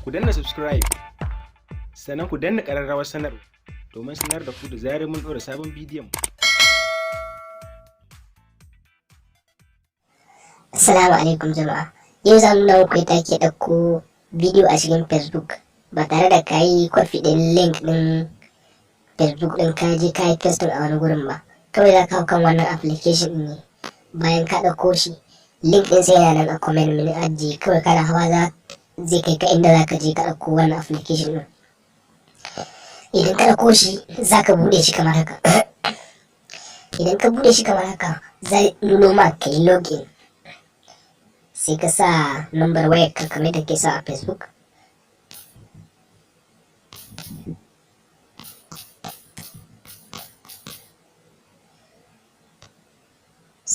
Ku danna subscribe, sannan ku danna ƙararrawar sanarwa domin sanar da ku da zarar mun ɗora sabon bidiyon. Assalamu alaikum jama'a. Yau za mu nuna muku yadda ake ɗauko bidiyo a cikin Facebook ba tare da ka yi kwafi ɗin link ɗin Facebook ɗin ka je ka yi pasting a wani gurin ba. Kawai za ka hau kan wannan application ɗin ne. Bayan ka ɗauko shi, link ɗin sai yana nan a comment mun ajiye, kawai kana hawa za zai kai ka inda za ka je ka ɗauko wannan application ɗin. Idan ka ɗauko shi, za ka buɗe shi kamar haka. Idan ka buɗe shi kamar haka, zai nuno ma ka yi login. Sai ka sa number wayar ka kamar da ke sa a Facebook.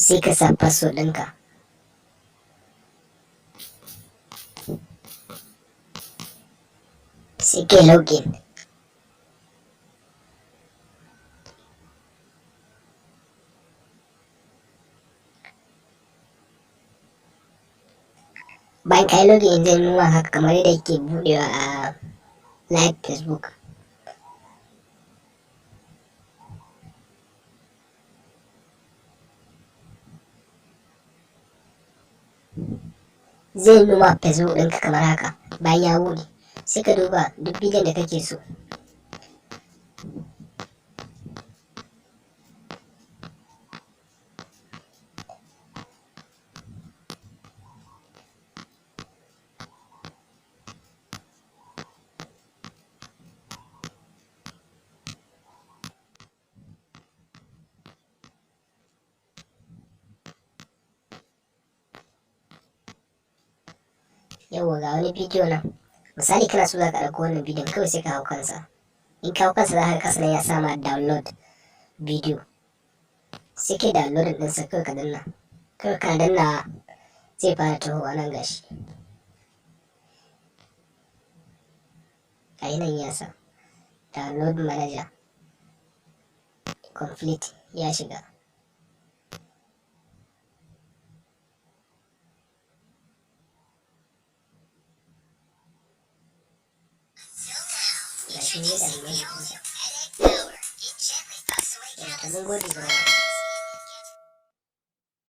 Sai ka sa password ɗinka. Sai ka login. Bayan ka yi login, zai nuna haka kamar yadda yake buɗewa a live Facebook. Zai nuna Facebook ɗinka kamar haka. Bayan ya buɗe, sai ka duba duk bidiyon da kake so. Yauwa, ga wani bidiyo nan. Misali kana so za ka ɗauko wannan bidiyon, kawai sai ka hau kansa. In ka hau kansa, za ka kasa nan ya sama download video. Sai kai download ɗinsa, kawai ka danna. Kawai ka danna, zai fara tahowa nan, gashi. Ga nan ya sa download manager complete, ya shiga. Gashi ne download ɗinsa. Yauwa, mun gode jama'a.